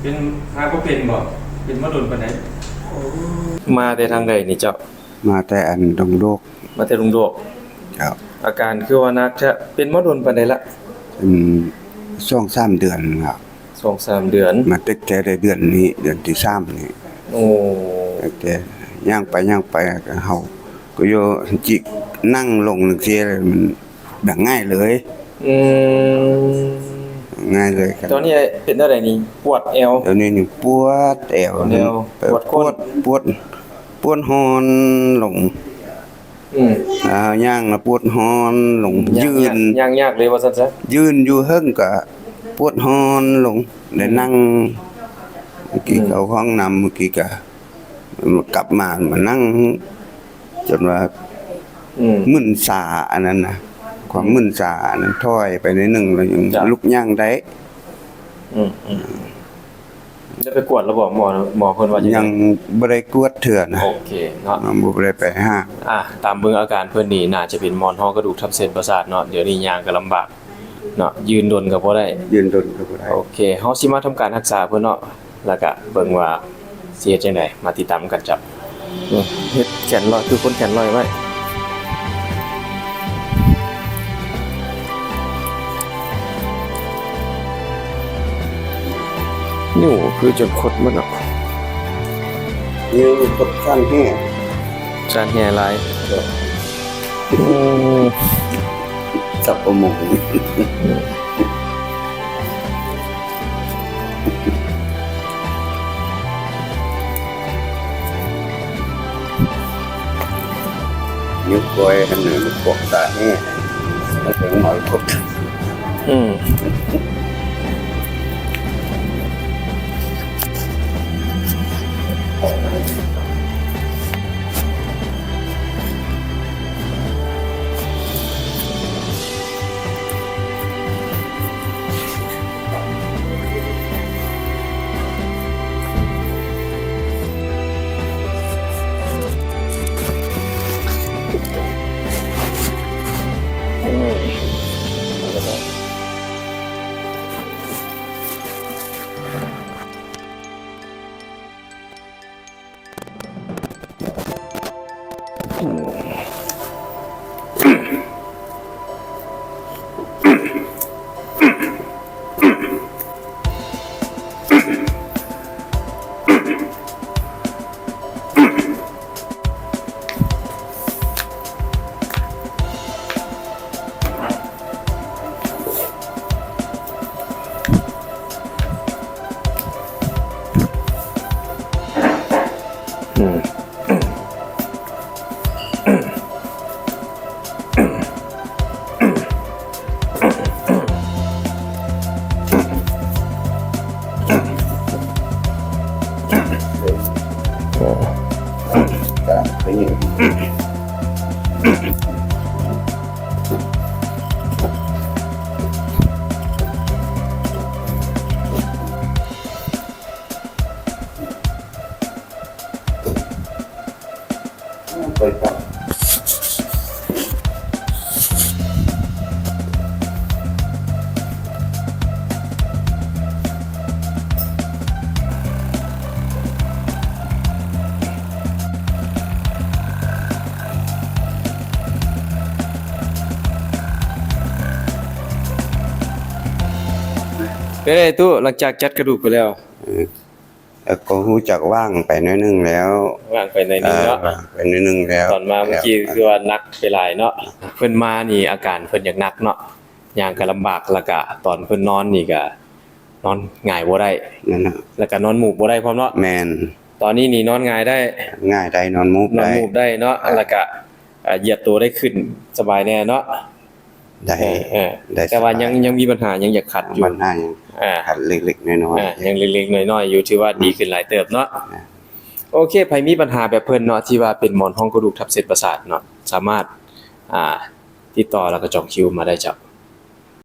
ເປັນ ຫາບໍ່ເປັນບໍ່? ເປັນມາດົນປານໃດ? ມາແຕ່ທາງໃດນີ້ເຈົ້າ? ມາແຕ່ອັນດົງໂດກ. ມາແຕ່ດົງໂດກ. ເຈົ້າ. ອາການຄືວ່າໜັກແທ້? ເປັນມາດົນປານໃດລະ? ເປັນສອງສາມເດືອນລະ. ສອງສາມເດືອນ. ມາຕັ້ງແຕ່ເດືອນນີ້ ເດືອນທີສາມນີ້. ໂອ້. ຕັ້ງແຕ່ຍ່າງໄປຍ່າງໄປ ເຮົາກໍຢູ່ຈິກນັ່ງລົງຈັ່ງຊີ້ ມັນ ດັງງ່າຍເລີຍ. ອືມ ງ່າຍເລີຍ. ຕອນນີ້ເປັນແນວໃດນີ້? ປວດແອວ? ຕອນນີ້ນີ້ປວດແອວ ປວດແອວ ປວດກົ້ນ ປວດ ປວດ ປວດຮ່ອນລົງ. ອືມ ອ່າ ຍ່າງລະປວດຮ່ອນລົງ. ຍ- ຢືນ ຍ່າງຍາກເລີຍວ່າຊັ້ນຊະ. ຢືນຢູ່ເຫິງກະປວດຮ່ອນລົງ ໄດ້ ອືມ ນັ່ງ. ເມື່ອກີ້ ອືມ ເຂົ້າຫ້ອງນ້ຳ ເມື່ອກີ້ກະ ກັບມາ ມານັ່ງ ຈົນວ່າ ອືມ ມຶນຊາອັນນັ້ນນະ ຄວາມ ອືມ ມຶນຊາອັນນັ້ນ ຖອຍໄປໜ້ອຍໜຶ່ງ ແລ້ວຍັງ ເຈົ້າ ລຸກຍ່າງໄດ້. ອືມ ອືມ ໄດ້ໄປກວດແລ້ວບໍ່? ໝໍ ໝໍເພິ່ນວ່າຈັ່ງໃດ? ຍັງບໍ່ໄດ້ກວດເທື່ອນະ. ໂອເຄເນາະ ຍັງບໍ່ໄດ້ໄປຫາ. ອ່າ ຕາມເບິ່ງອາການເພິ່ນນີ້ ໜ້າຈະເປັນໝອນຮອງກະດູກທັບເສັ້ນປະສາດເນາະ. ດຽວນີ້ຍ່າງກໍລຳບາກເນາະ ຢືນດົນກໍບໍ່ໄດ້ ຢືນດົນກໍບໍ່ໄດ້. ໂອເຄ ເຮົາຊິມາທຳການຮັກສາເພິ່ນເນາະ. ແລ້ວກະເບິ່ງວ່າຊິເຮັດຈັ່ງໃດ ມາຕິດຕາມນຳກັນເຈົ້າ. ເຮັດແຂນລອຍ ຄືຄົນແຂນລອຍໄວ້. ນິ້ວຄືຈົນຄົດໝົດເນາະ. ນິ້ວຄົດ ຊານແຮ່ ຊານແຮ່ຫຼາຍ. ໂອ້ ສັບປະມົງ ນິ້ວກ້ອຍອັນນັ້ນ ພວກຕາແຮ່ ມັນເປັນໝໍຄົດ. ອືມ. ເປັນໃດຕູ້ ຫຼັງຈາກຈັດກະດູກໄປແລ້ວ? ເອີ ແລ້ວກໍຮູ້ຈັກວ່າງໄປໜ້ອຍໜຶ່ງແລ້ວ ວ່າງໄປໜ້ອຍໜຶ່ງເນາະ ເອີ ວ່າງໄປໜ້ອຍໜຶ່ງແລ້ວ. ຕອນມາເມື່ອກີ້ ແລ້ວ ຄືວ່າໜັກໄປຫຼາຍເນາະ. ເພິ່ນມານີ້ອາການເພິ່ນຢາກໜັກເນາະ ຍ່າງກໍລຳບາກ ແລ້ວກະຕອນເພິ່ນນອນນີ້ກະນອນຫງາຍບໍ່ໄດ້ ແມ່ນ ແລ້ວກະນອນໝູບບໍ່ໄດ້ພ້ອມເນາະ. ແມ່ນ ຕອນນີ້ນີ້ນອນຫງາຍໄດ້ ຫງາຍໄດ້ ນອນໝູບ ນອນໝູບໄດ້ເນາະ ເອີ ແລ້ວກະ ອ່າ ຢຽດໂຕໄດ້ຂຶ້ນສະບາຍແດ່ເນາະ. ໄດ້ ເອີ ເອີ ໄດ້ ແຕ່ວ່າຍັງ ສະບາຍ ຍັງມີບັນຫາ ຍັງຢາກຂັດຢູ່ ບັນຫາຍັງ ອ່າ ຂັດເລັກໆນ້ອຍໆ ອ່າ ຍັງເເລັກໆນ້ອຍໆຢູ່ ຖືວ່າດີຂຶ້ນຫຼາຍເຕີບເນາະ. ອ່າ ໂອເຄ ໃຜມີບັນຫາແບບເພິ່ນເນາະ ທີ່ວ່າເປັນໝອນຮອງກະດູກທັບເສັ້ນປະສາດເນາະ ສາມາດ ອ່າ ຕິດຕໍ່ ແລ້ວກໍຈອງຄິວມາໄດ້ເຈົ້າ.